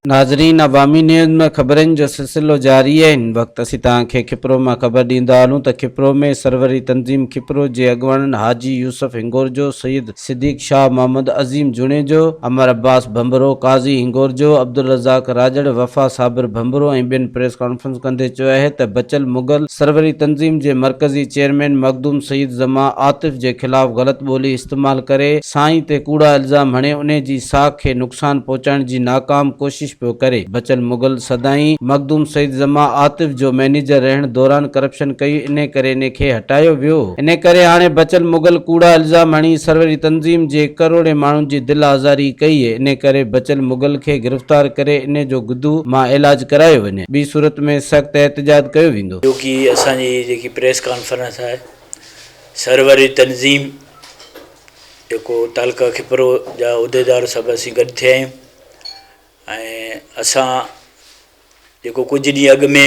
ناظرين عوامي نيوز ۾ خبرن جو سلسلو جاري آهي هن وقت اسين توهان کي کپرو مان خبر ڏيندا هلون ته کپرو ۾ سروري تنظيم کپرو جي اڳواڻن حاجي يوسف هنگورجو، سيد صديق شاهه محمد عظيم جوڻيجو، امر عباس ڀنڀرو، قاضي هنگورجو، عبدالرزاق راڄڙ، وفا صابر ڀنڀرو ۽ ٻين پريس ڪانفرنس ڪندي چيو آهي ته بچل مغل سروري تنظيم جي مرڪزي چيئرمين مخدوم سيد زمان عاطف جي خلاف غلط ٻولي استعمال ڪري سائين تي ڪوڙا الزام هڻي انهي جي ساک کي نقصان پهچائڻ جي ناڪام ڪوشش پيو ڪري. بچل مغل سدائين مخدوم سيد زمان عاطف جو مئنيجر رهڻ دوران ڪرپشن ڪئي انهي ڪري انهي کي هٽايو ويو. انهي ڪري هاڻي بچل مغل ڪوڙا الزام هڻي سروري تنظيم جي ڪروڙين ماڻهن جي دل آزاري ڪئي انهي ڪري بچل مغل کي گرفتار ڪري انهي جو گدو مان علاج ڪرايو وڃي ٻي صورت ۾ سخت احتجاج ڪيو ويندو. اڄوڪي اسان جي جيڪي پريس ڪانفرنس آهي سروري تنظيم جيڪو تعلقه کپرو جا عهديدار سڀ اسين گڏ ٿيا آهيون ۽ اسان جيڪو ڪجهه ڏينهن اڳ ۾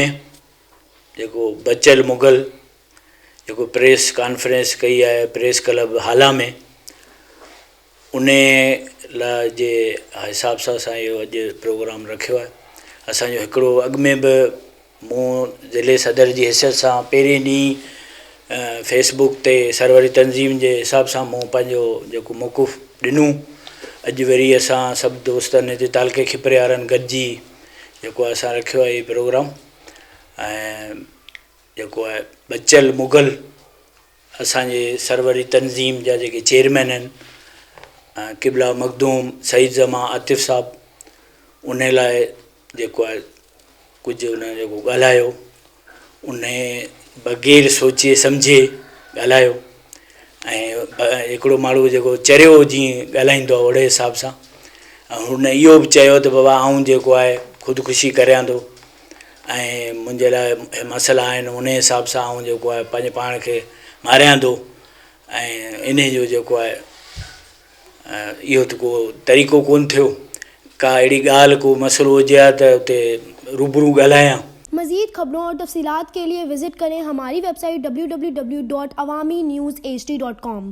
جيڪو بچل مغل جيڪو پريس ڪانفرنس ڪئي آهي پريس ڪلب هالا ۾ ان لاء جي حساب سان اسان اهو اڄ پروگرام رکيو آهي اسانجو هڪڙو اڳ ۾ به مون ضلعي صدر جي حيثيت سان پهرين ڏينهن فيس بڪ تي سروري تنظيم جي حساب سان مون پنهنجو جيڪو موقف ڏنو اڄ وري اسان سڀ دوستن هتي تعلقي کپري وارن گڏجي جيڪو اسان رکيو آهي هي پروگرام ۽ جيڪو آهي بچل مغل اسان جي سروري تنظيم جا جيڪي چيئرمين آهن قبلا مخدوم سعيد زمان عاطف صاحب ان لاء جيڪو آهي ڪجهه هن جيڪو ڳالهايو ان بغير سوچي سمجهي ڳالهايو ۽ هڪڙو ماڻهو جيڪو چريو جيئن ڳالهائيندو آهي اوڙي حساب سان ۽ هن اهو به چيو ته بابا آئون جيڪو آهي خودڪشي ڪريان ٿو ۽ منهنجي لاء مسئلا آهن ان حساب سان آئون جيڪو آهي پنهنجي پاڻ کي ماريان ٿو ۽ ان جو جيڪو آهي اهو ته ڪو طريقو ڪونه ٿيو، ڪا اهڙي ڳالهه ڪو مسئلو هجي ها ته اتي روبرو ڳالهايان. مزيد خبرون اور تفصيلات کے لئے وزٽ ڪرين ھماري web site www.awamiNewsHD.com.